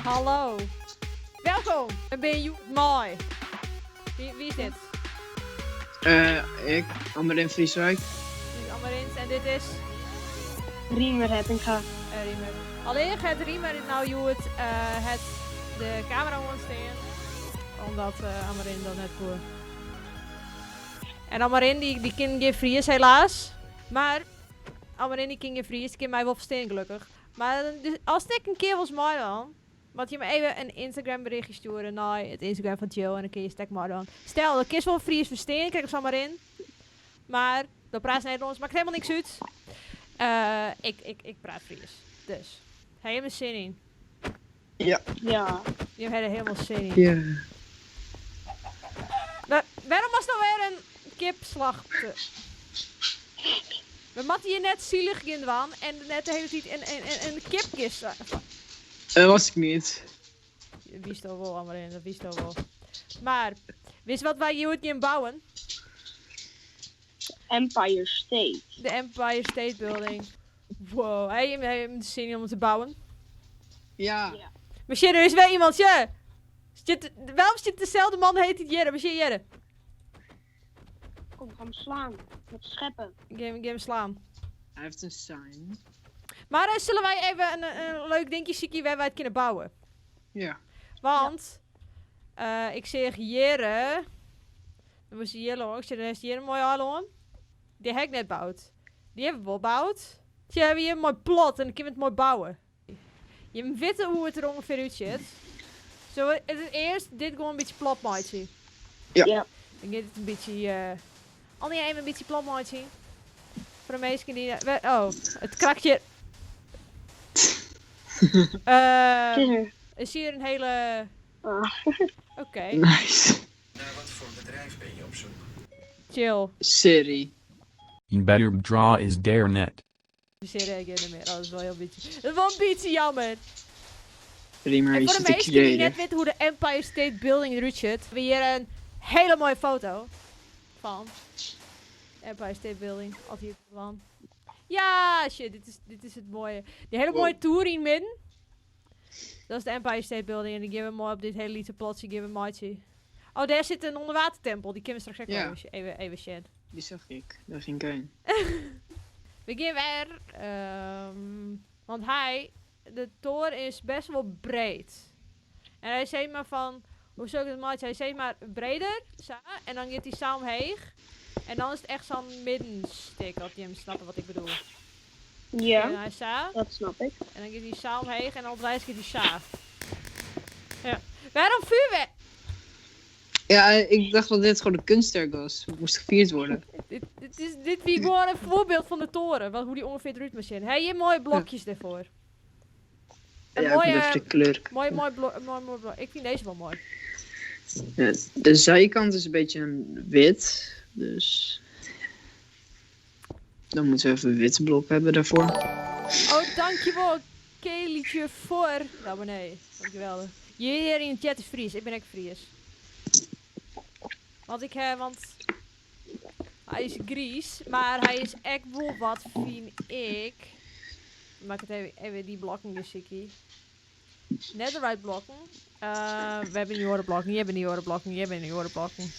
Hallo. Welkom. En bin je mei? Wie, wie is dit? Uh, ik, Amarin Frieswijk. Dit is Amarin en dit is? Riemer Hettinga. Uh, Riemer. Alleen het Riemer nou hjoed uh, het de camera oanstean. Omdat uh, Amarin dan net koe. En Amarin die, die kin gjin Fries helaas. Maar Amarin die kin gjin Fries, die kin my wol ferstean gelokkich. Mar dus, as ik in kear wolst meidwaan, moat je me even in Instagram berichtje stjoere nei it Instagram fan Chill en dan kin je stek meidwaan. Stel, dan kinst wol Fries ferstean, krekt as Amarin. Mar do praatst Nederlânsk, makket helemaal niks út. Uh, ik, ik, ik praat Fries. Dus, ha jim der sin yn? Ja. Ja. Jim ha der helemaal sin yn. Ja. Wa- Waarom was nou weer een kipslacht? We moeten hier net zielig gaan doen en net de hele tijd een, een, een, een kipkist. Dat was ik niet. Wist al wel, Amarin, dat wist al wel. Maar, wist wat wij hier gaan bouwen? Empire State. De Empire State Building. Wow, hij heeft zin in om te bouwen. Ja. Ja. Maar shit, er is wel iemand, ja. Zit, waarom zit dezelfde man heet het Jere? Maar shit, Jere. Kom, we gaan hem slaan. Met scheppen. Game, game slaan. Hij heeft een sign. Maar zullen wij even een leuk dingje zien waar wij het kunnen bouwen? Ja. Want ik zeg Jere. Dan moest hier langs. Dan is hier een mooie eiland. Die heb ik net bouwd. Die hebben we wel bouwd. Dus hebben hier een mooi plot en dan kunnen we het mooi bouwen. Je weet hoe het er ongeveer uitziet. Zo, het is eerst dit gewoon een beetje plat maken. Ja. Ja. Dan gaat het een beetje. Annie, even een beetje plat maken. Voor de meesten die. Oh, het krakje. Het is er. Is hier een hele. Ah. Oké, Nice. Naar wat voor bedrijf ben je op zoek? chill. Siri. Better draw is dare net. Ze reageren meer. Oh, dat is wel heel beetje. Dat is wel een beetje jammer. Riemer En is voor de de meesten die creator. net weten hoe de Empire State Building eruit ziet, hebben we hier een hele mooie foto van Empire State Building. Als hier van. Ja, shit, dit is het mooie. Die hele Wow. mooie toer in het midden. Dat is de Empire State Building en die geven we mooi op dit hele lieve plotje, geven we maatje. Oh, daar zit een onderwatertempel. Die kunnen we straks ook Ja. wel even, even shit. Die zag ik. Daar ging ik heen. We gaan weer, want hij, de toren is best wel breed. En hij zei maar van, hoe zou ik het maken? Hij zei maar breder, zo, en dan gaat hij samen omheen. En dan is het echt zo'n middenstik, als je hem snapt wat ik bedoel. Ja, En hij sa, dat snap ik. en dan gaat hij samen omheen en dan wijs gaat hij sa. Ja. Waarom vuurwerk? Ja, ik dacht dat dit gewoon een kunstwerk was. Het moest gevierd worden. Dit is gewoon een voorbeeld van de toren, wat, hoe die ongeveer eruit moet zien. Heb je mooie blokjes daarvoor? Een Ja, ik moet mooie, even de kleur. mooi, mooi blok, mooi, mooi blok. Ik vind deze wel mooi. Ja, de zijkant is een beetje een wit. Dus. Dan moeten we even een wit blok hebben daarvoor. Oh, dankjewel, Kelietje, voor de abonnee. Dankjewel. Hier in de chat is Fries. Ik ben ook Fries. Want ik heb, want hij is Gries, maar hij is echt wel wat, vind ik. Maak het even, even die blokken dus, Sikkie. Netherite blokken. We hebben nieuwe blokken, hier hebben nieuwe blokken, hier hebben nieuwe blokken.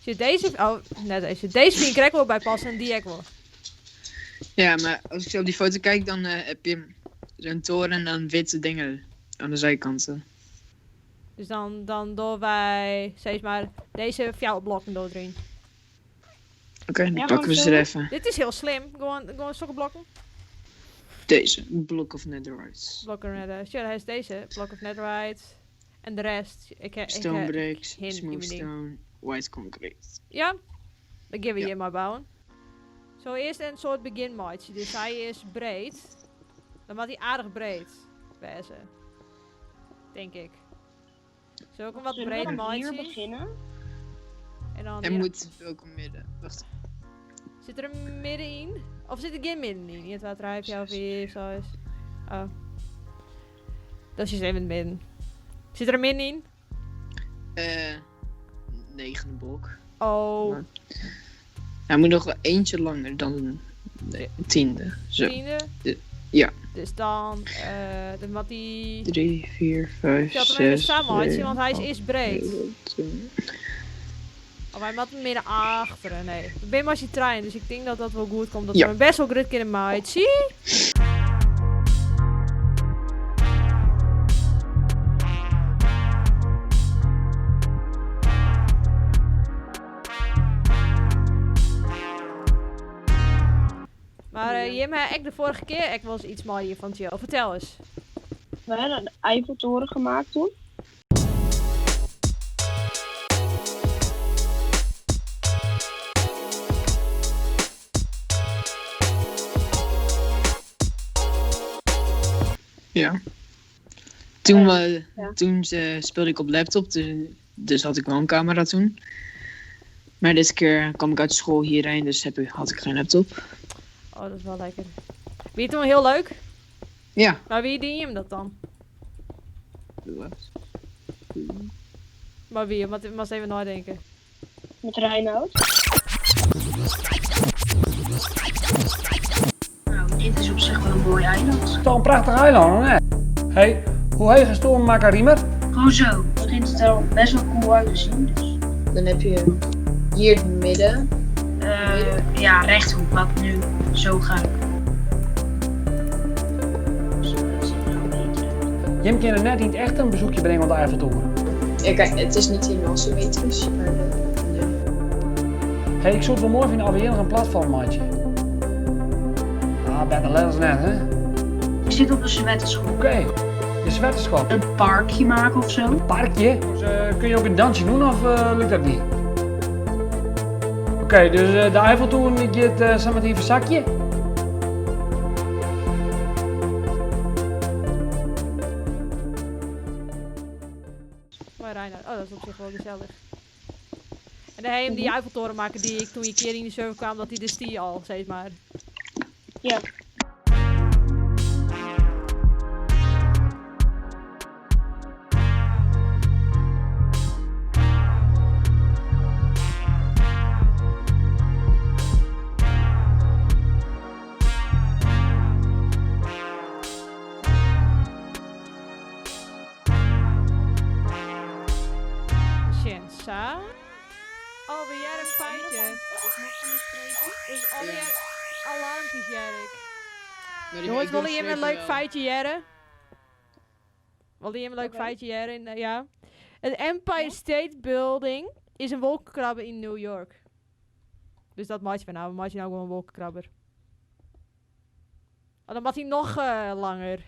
Zit deze, oh, net deze. Deze vind ik er ook wel bij passen en die ook wel. Ja, maar als ik zo op die foto kijk, dan heb je zo'n toren en dan witte dingen aan de zijkanten. Dus dan doen wij, zeg maar, deze jouw blokken doorheen. Oké, dan Ja, pakken we gewoon ze er zo. even. Dit is heel slim. Gewoon sokkenblokken. Deze, Block of Netherite. Blokken netherite. Ja, hij is deze. Block of netherite. En de rest. Ik Stone ik, bricks, geen smooth idee. stone, white concrete. Ja, dan gaan we Ja. hier maar bouwen. Zo, eerst een soort beginmaatje. Dus hij is breed. Dan mag hij aardig breed wezen. Denk ik. Zo ook een wat Zullen we breed dan hier maatje. beginnen? En dan En hier- moet ook een midden. Wacht. Zit er een midden in? Of zit er geen midden in? 1, 2, 3, 4, 5, 6. Oh. Dat is dus even in het midden. Zit er een midden in? Negende blok. Oh, Maar- Hij moet nog wel eentje langer dan de tiende. Zo. tiende. Ja. Ja. Dus dan, eh, dan moat dy... 3, 4, 5, Ik had hem even 6, samen meitsje, 7, want hij is 8, eerst breed. 9, 10. Of hij moet hem meer naar achteren, nee. Ik ben maar als je trein, dus ik denk dat dat wel goed komt. Dat Ja. we hem best wel goed kunnen meitsje. Maar eh, Jim, hè, ik de vorige keer ik was iets mooier van Jill. Vertel eens. We hebben de Eiffeltoren gemaakt toen. Ja. Toen, Ja. toen speelde ik op laptop, dus had ik wel een camera toen. Maar dit keer kwam ik uit school hierheen, dus had ik geen laptop. Oh, dat is wel lekker. Wie het toen heel leuk? Ja. Maar wie die hem dat dan? Maar wie? Maar eens even nadenken. Met Reinoud. Nou, dit is op zich wel een mooi eiland. Toch een prachtig eiland, hè? Hey, hoe heet is toen Macariemer? Gewoon zo. Het begint het er al best wel cool uit te zien. Dus. Dan heb je hier het midden. Ja, rechthoek, wat nu zo gaat. Zo, dat ziet er al beter uit. Jim kan er net niet echt een bezoekje brengen op de Eiffeltoren. Ja, kijk, het is niet helemaal symmetrisch, maar... ja. Hey, ik zou het wel mooi vinden als we hier nog een platform maatje. Ah, bijna letters net, hè? Ik zit op een zwetterschop. Oké, de zwetterschap. Een parkje maken of zo. Een parkje. Dus, kun je ook een dansje doen of lukt dat niet? Oké, dus de Eiffeltoren die gaat samen met even zakje. Maar Reinoud. Oh, dat is op zich wel gezellig. En dan heb je hem die Eiffeltoren maken die ik toen je keer in de server kwam, dat die dus die al, zeg maar. Ja. Shensa. Oh, wil jij een feitje? Dus al die alarmpjes, Jerk. Jongens, willen jullie een leuk feitje, Jerre? Willen jullie een leuk Oké. feitje, Jerre? Ja. Het Empire State Building is een wolkenkrabber in New York. Dus dat maak je van nou. We maken nou gewoon een wolkenkrabber. Oh, dan mag hij nog langer.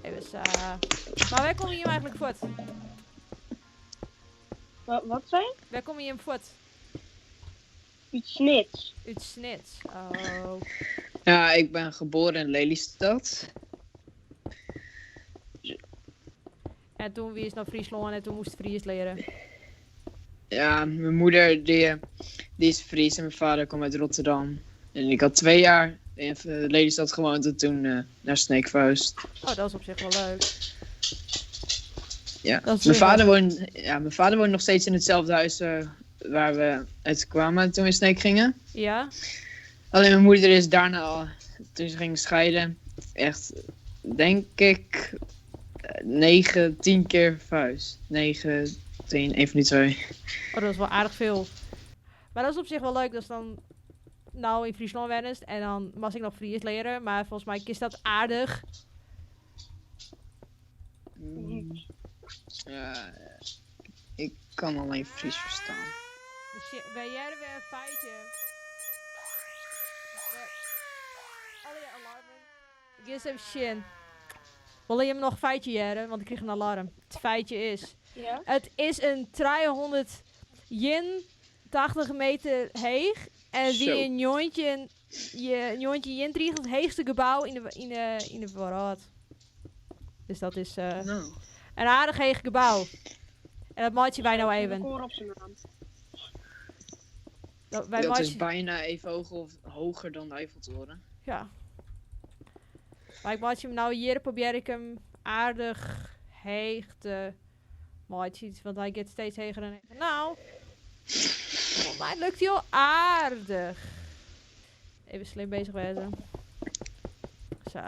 Even maar waar kom je hem eigenlijk voort? Wat zei je? Waar kom je hem voort? Iets snits. Uit Snits. Oh. Ja, ik ben geboren in Lelystad. En toen wie is naar Friesland en toen moest Fries leren. Ja, mijn moeder die is Fries en mijn vader kwam uit Rotterdam. En ik had 2 jaar in Lelystad gewoond en toen naar Sneek verhuisd. Oh, dat is op zich wel leuk. Ja. Dat is Mijn weer vader woont, ja, mijn vader woont nog steeds in hetzelfde huis waar we uit kwamen toen we in Sneek gingen. Ja? Alleen mijn moeder is daarna al, toen ze ging scheiden, echt, denk ik, 9, 10 keer verhuisd. 9, 10, 1 van die twee. Oh, dat is wel aardig veel. Maar dat is op zich wel leuk. Dat is dan nou in Friesland wennest en dan mag ik nog Fries leren. Maar volgens mij is dat aardig. Ja, ik kan alleen Fries verstaan. Dus wij jij weer een feitje. Alle alarmen. Ik eens even shin. Wil je hem nog een feitje jaren? Want ik kreeg een alarm. Het feitje is... Ja. Het is een 380 meter heeg. En Zo. wie een jontje, je jontje jin het heegste gebouw in de wereld. Dus dat is Nou. in aardich heech gebou. En dat meitsje wy no even. Record op zijn naam. Dat, wij Dat is meitsje- bijna even hoog of hoger dan de Eiffeltoren. Ja. Maar ik meitsje hem nou hier, probeer ik hem aardig heeg te meitsjen. Want hij gaat steeds heger en heger. Nou, volgens mij lukt hij al aardig. Even slim bezig wezen. Zo.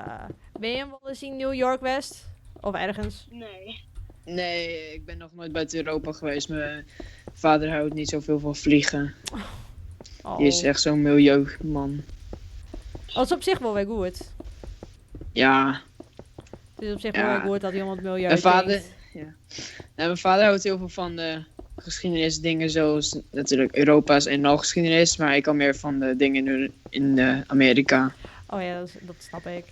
Ben je hem wel eens in New York West? Of ergens? Nee. Nee, ik ben nog nooit buiten Europa geweest. Mijn vader houdt niet zoveel van vliegen. Oh. Die is echt zo'n milieuman. Dat is op zich wel weer goed. Ja. Het is op zich wel Ja. weer goed dat iemand milieu Mijn vader, denkt. ja. Nou, mijn vader houdt heel veel van de geschiedenisdingen, zoals natuurlijk Europa's en al geschiedenis. Maar ik kan meer van de dingen in Amerika. Oh ja, dat snap ik.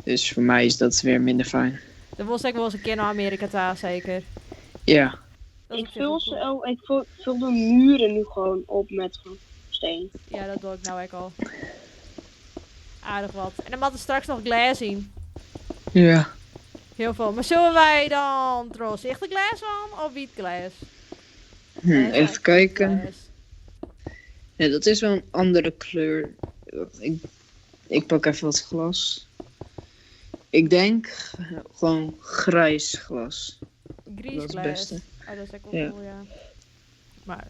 Dus voor mij is dat weer minder fijn. Dan was ik wel eens een keer naar Amerika ta, zeker. Ja. Dat is Ik op zich vul, wel ze, cool. oh, ik vul de muren nu gewoon op met gewoon steen. Ja, dat doe ik nou ook al. Aardig wat. En dan moet er straks nog glas in. Ja. Heel veel. Maar zullen wij dan doorzichtig glas aan of wit glas? Even kijken. Glas. Ja, dat is wel een andere kleur. Ik pak even wat glas. Ik denk gewoon grijs glas. Gries Dat is het glas. beste. Oh, dat is ook wel Ja. cool, ja. Maar.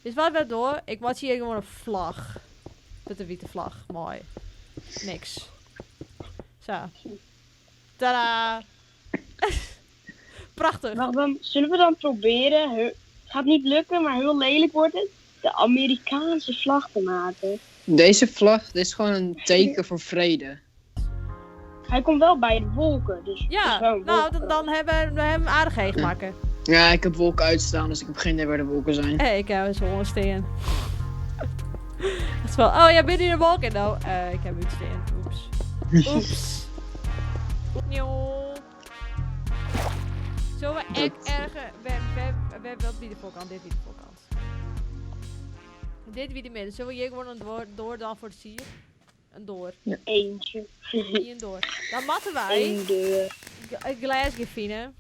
Dus wat we door. Ik maak hier gewoon een vlag. Met een witte vlag. Mooi. Niks. Zo. Tadaa. Prachtig. Wacht dan, zullen we dan proberen, het gaat niet lukken, maar heel lelijk wordt het, de Amerikaanse vlag te maken. Deze vlag, dit is gewoon een teken voor vrede. Hij komt wel bij de wolken, dus het is Ja, wel een nou, wolken. dan hebben we hem aardig heen gemaakt. Ja, ik heb wolken uitstaan, dus ik heb geen idee waar de wolken zijn. Hé, ik heb zo'n steen. Dat is wel. Oh ja, binnen de wolken. Nou, ik heb iets steen. Oeps. Oeps. Nieuw. Zullen we echt erger. We wat wie de voorkant, dit wie de voorkant. Dit wie de midden. Zullen we hier gewoon een door dan voor de sier? Een door. Eentje. Hier een door. Dan moeten wij Eén deur. glas gaan vinden.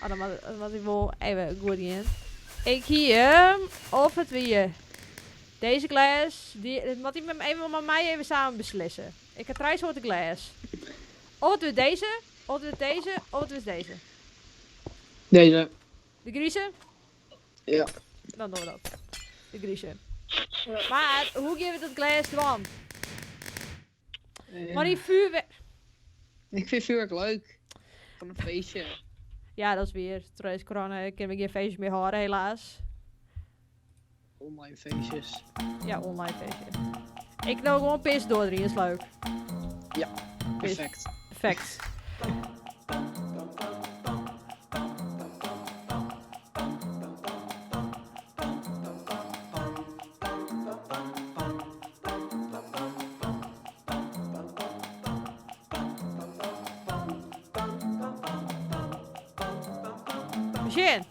Oh, dan moet ik wel even goed in. Ik hier, of het weer. Deze glas, die, dat moet ik met, even met mij even samen beslissen. Ik heb drie soorten glas. Of het weer deze, of het weer deze, of het weer deze. Deze. De grieze? Ja. Dan doen we dat. De grieze. Maar hoe geven we dat glas dan? Maar die vuurwerk... Ik vind vuurwerk leuk. Van een feestje. Ja, dat is weer. Tijdens corona kunnen we geen feestjes meer houden, helaas. Online feestjes. Ja, online feestje. Ik nou gewoon pis door is leuk. Ja, Pis. perfect. Perfect. Machine.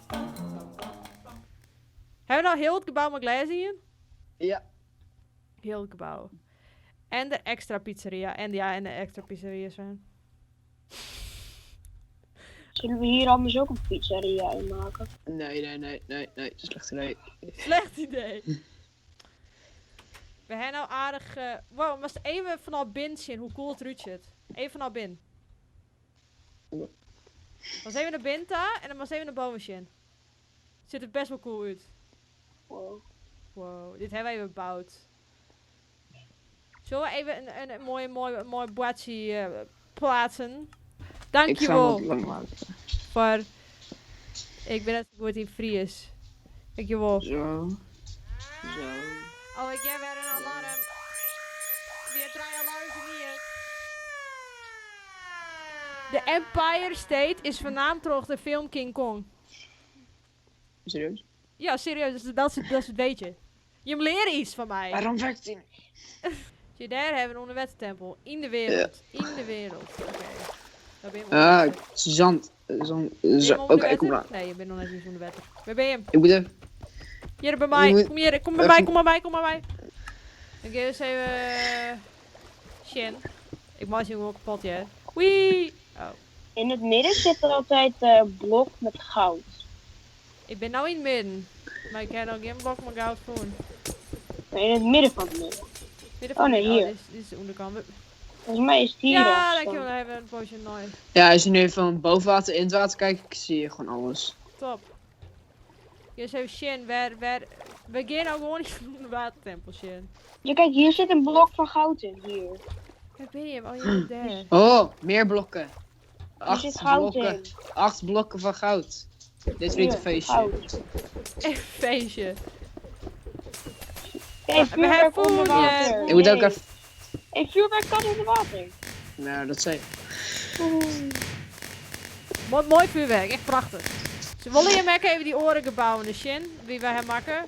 Hebben we nou heel het gebouw met glas in? Ja. Heel het gebouw. En de extra pizzeria. En ja, en de extra pizzeria zijn. Zullen we hier anders ook een pizzeria in maken? Nee, nee, nee, nee, nee. Slecht idee. Slecht idee. We hebben nou aardig... wow, maar even vanaf binnen zien hoe cool het eruit zit. Even vanaf binnen. Was even naar binnen daar en dan was even naar boven zien. Ziet er best wel cool uit. Wow. Wow, dit hebben wij even gebouwd. Zullen we even een mooi bordje plaatsen? Ik ga hem Dankjewel wat lang maken. voor... Ik ben net zo goed in Fries. Dankjewel. Zo. Zo. Oh, ik heb weer een alarm. Weer drie alarms hier. De Empire State is vernaamd door de film King Kong. Serieus? Ja, serieus, dat is het weetje. Je leert iets van mij. Waarom werkt die niet? Zie je, daar hebben we een onderwetstempel. In de wereld. In de wereld. Oké. Daar ben je Ah, onder- zand. Zand. Ben je Zo. hem Oké, onder ik kom water? eraan. Nee, je bent nog net niet onder water. Waar ben je? Ik moet even... Hier bij mij. Je moet- Kom hier, kom bij mij, kom bij mij, kom bij mij. Dan geef eens even... Shin. Ik maak je gewoon kapot, ja. Wee! Oh. In het midden zit er altijd blok met goud. Ik bin no yn it midden. Mar ik ha noch gjin blok mei goud fûn. Maar in het midden van het midden. Midden Oh van nee, oh, hier. dit is de ûnderkant. Volgens mij is het hier. Ja, ergens dan. dankjewel. Dan hebben we een potion noise. Ja, als je nu van boven water in het water kijkt, zie je gewoon alles. Top. Hier is even Shin. Waar, we gaan nou gewoon in de watertempel, Shin. Ja, kijk, hier zit een blok van goud in. Hier. Waar ben je? Oh, je bent daar. Oh, meer blokken. Hier Acht zit goud blokken. in. 8 blokken van goud. Dit is niet Hier, een feestje. goud. Echt feestje. Hey, We hebben vuurwerk onder food, water. Ik moet ook Hey. even... Hey, vuurwerk kan onder water. Nou, dat zei ik. Mooi, mooi vuurwerk, echt prachtig. Ze willen je merken even die orengebouwen, de Shin, wie wij hem maken.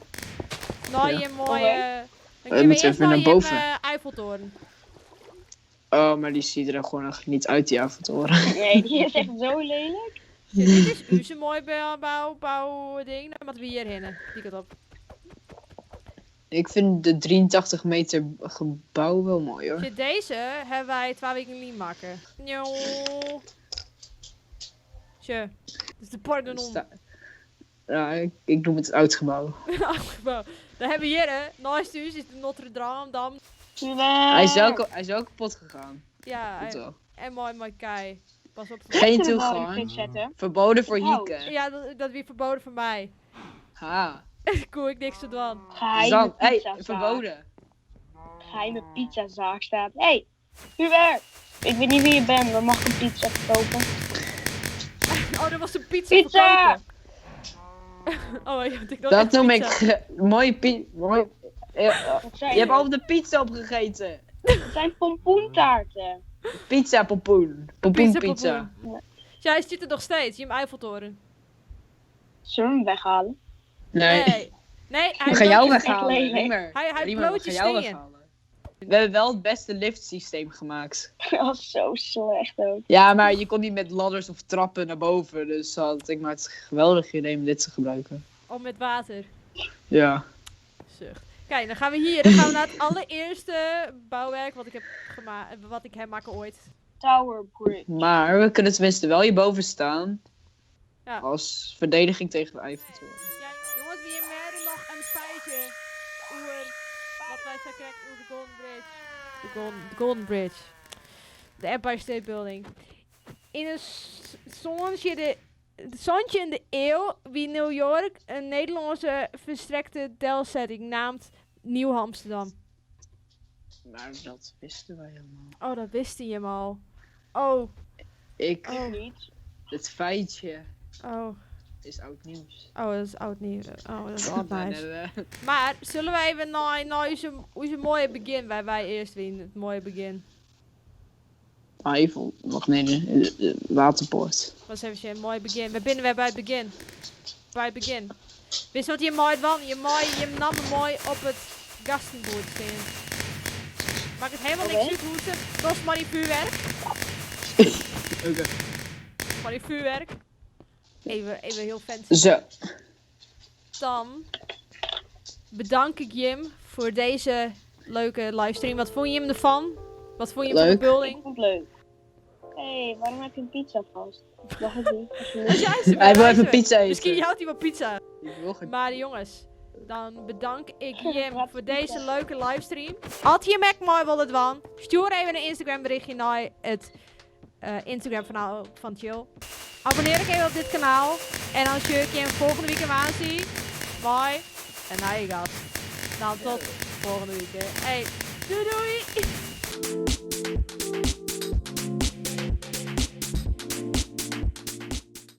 Nou, Ja. je mooie... Dan We gaan we moeten eerst even naar naar je boven. Eiffeltoren. Oh, maar die ziet er gewoon echt niet uit, die avonturen. Nee, die is echt zo lelijk. Shit, dit is uw zo'n mooi bouw ding. Dan moeten we hierheen. Die kant op. Ik vind de 83 meter gebouw wel mooi hoor. Shit, deze hebben wij 2 weken lief maken. Njo. Tje. Dus de pardon. Ja, ik noem het het oud gebouw. Gebouw. Dan hebben we hier, hè. Naast u is de Notre Dame Dam. Vuurwerk. Hij is wel kapot gegaan. Ja, Dat en, wel. en mooi mooi kei. Pas op. Geen Kunnen we wel in de toegang. fik zetten. Verboden voor Goud. Hieke. Ja, dat weer verboden voor mij. Ha. Koe ik niks te doen. Geheime Zand. Hey, pizzazaak. verboden. Geheime pizzazaak staat. Hey, vuurwerk. Ik weet niet wie je bent, maar mag ik een pizza kopen? Oh, dat was een pizza. Pizza! verkopen. Oh, ja, ik dacht Dat echt noem pizza. ik mooie pi... Mooi. Wat zijn Je hebt het? al de pizza opgegeten. Het zijn pompoentaarten. Pizza pompoen. Pompoen Pizza pizza. pompoen. Ja, hij zit er nog steeds, je Eiffeltoren. Zullen we hem weghalen? Nee. Nee. Nee, hij We gaan jou blootje- weghalen. lelijk. Riemer. Hij Riemer, we blootje gaan jou steen. weghalen. We hebben wel het beste liftsysteem gemaakt. Dat was zo slecht ook. Ja, maar je kon niet met ladders of trappen naar boven. Dus had ik maar het geweldig idee om dit te gebruiken. Oh, met water. Ja. Zucht. Kijk, dan gaan we hier. Dan gaan we naar het allereerste bouwwerk wat ik heb gemaakt, wat ik heb maken ooit. Tower Bridge. Maar we kunnen tenminste wel hierboven staan. Ja. Als verdediging tegen de Eiffeltoren. Ja, jongens, we hebben nog een feitje over wat wij zo krijgen over de Golden Bridge. De Golden Bridge. De Empire State Building. In een zonnetje de, het zonnetje in de eeuw wie New York een Nederlandse verstrekte delsetting naamd Nieuw Amsterdam. Maar dat wisten wij allemaal. Oh, dat wist hij hem al. Oh, Ik, oh, Niet. het feitje oh. is oud nieuws. Oh, dat is oud nieuws. Oh, dat is oud Nee, nieuws. nee, nee. Maar zullen wij even naar onze mooie begin, waar wij eerst winnen, het mooie begin. Eiffel, wacht nee, de waterpoort. Was even een mooi begin. We binnen weer bij het begin. Bij het begin. Wist je wat je mooi want? Je mooi, je nam hem mooi op het gastenboord staan. Maakt het helemaal niks Oké. uit hoe ze. Kost maar die vuurwerk. Oké. Maar die vuurwerk. Even heel fancy. Zo, Dan bedank ik Jim voor deze leuke livestream. Wat vond je hem ervan? Wat vond je van de Leuk. building? Ik vond het leuk. Hé, hey, waarom heb je een pizza vast? Mag het niet? Als jij ze hij wil bent, even pizza eten. Misschien houdt hij wel pizza. Ik wil geen Maar jongens, dan bedank ik Jim Wat voor deze leuke livestream. Als je Mac mooi wil het wan, stuur even een Instagram berichtje naar het Instagram kanaal van Chill. Abonneer ik even op dit kanaal. En dan zie ik je volgende week aan zie. Bye. En naar je gast. Dan tot volgende week. hè. Hey, doei doei!